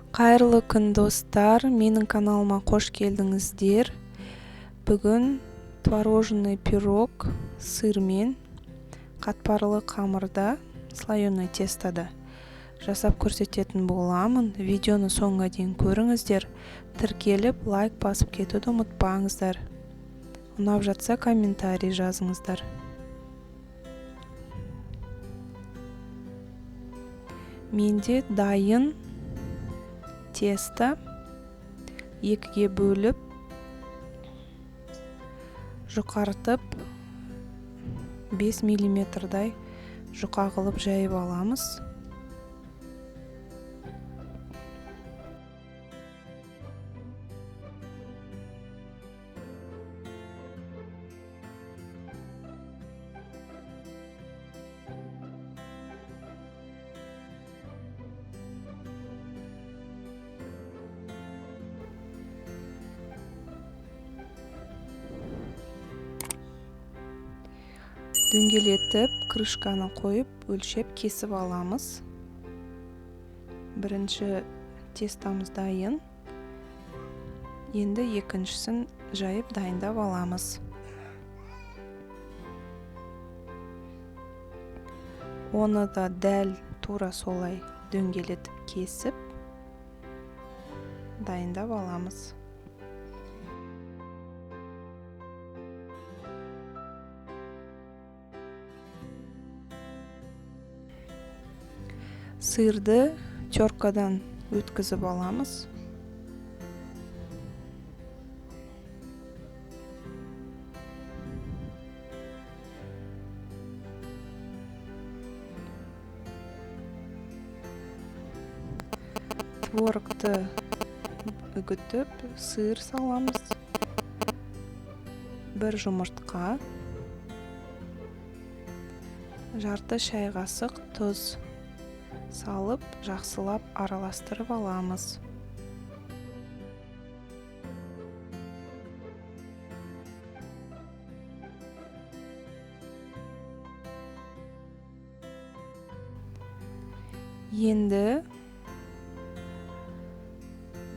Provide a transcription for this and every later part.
Қайырлы күн, достар! Менің каналыма қош келдіңіздер. Бүгін творожный пирог сырмен, қатпарлы қамырда, слоеный тестода жасап көрсететін боламын. Видеоны соңға дейін көріңіздер. Тіркеліп, лайк басып кетуді ұмытпаңыздар. Ұнап жатса, комментарий жазыңыздар. Менде дайын тесто, екіге бөліп, жұқартып, 5 миллиметрдай жұқа қылып жайып аламыз. Дөңгелетіп, крышканы қойып, өлшеп кесіп аламыз. Бірінші тестамыз дайын. Енді екіншісін жайып дайындап аламыз. Оны да дәл тура солай дөңгелетіп кесіп дайындап аламыз. Сырды теркадан өткізіп аламыз. Творогты үгітіп, сыр саламыз. Бір жұмыртқа, жарты шай қасық тұз салып, жақсылап араластырып аламыз. Енді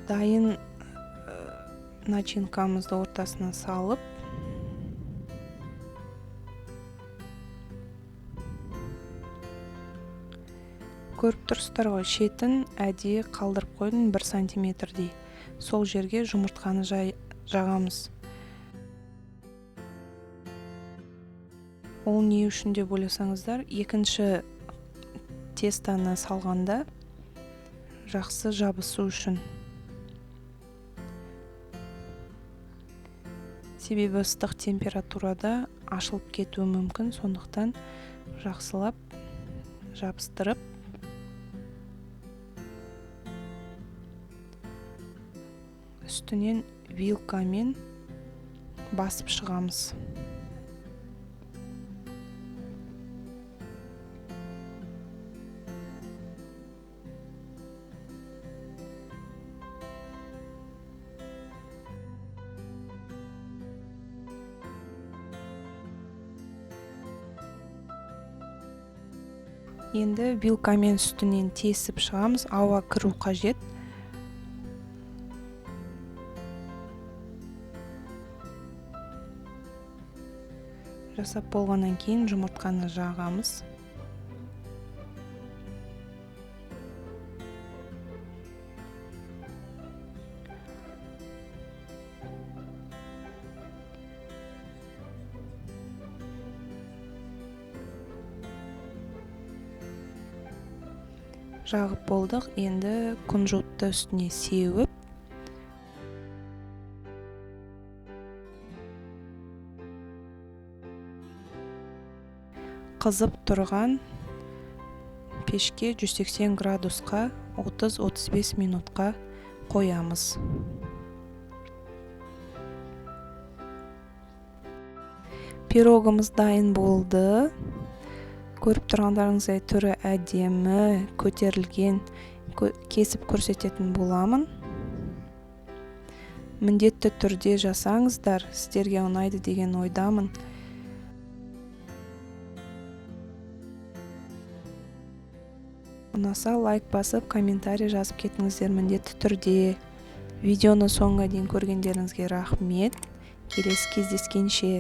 дайын начинкамызды ортасына салып, көріп тұрсыздар ғой, шетін әдейі қалдырып қойдым 1 сантиметрдей. Сол жерге жұмыртқаны жағамыз. Ол не үшін деп ойласаңыздар, екінші тестаны салғанда жақсы жабысу үшін. Себебі ыстық температурада ашылып кетуі мүмкін, сондықтан жақсылап жабыстырып, үстінен вилкамен басып шығамыз. Енді вилкамен үстінен тесіп шығамыз, ауа кіру қажет. Жасап болғаннан кейін жұмыртқаны жағамыз. Жағып болдық, енді күнжутты үстіне сеуіп, қызып тұрған пешке 180 градусқа 30-35 минутқа қоямыз. Пирогымыз дайын болды. Көріп тұрғандарыңыздай түрі әдемі, көтерілген, кесіп көрсететін боламын. Міндетті түрде жасаңыздар, сіздерге ұнайды деген ойдамын. Ұнаса, лайк басып, комментарий жазып кетіңіздер міндетті түрде. Видеоны соңына дейін көргендеріңізге рахмет. Келесі кездескенше!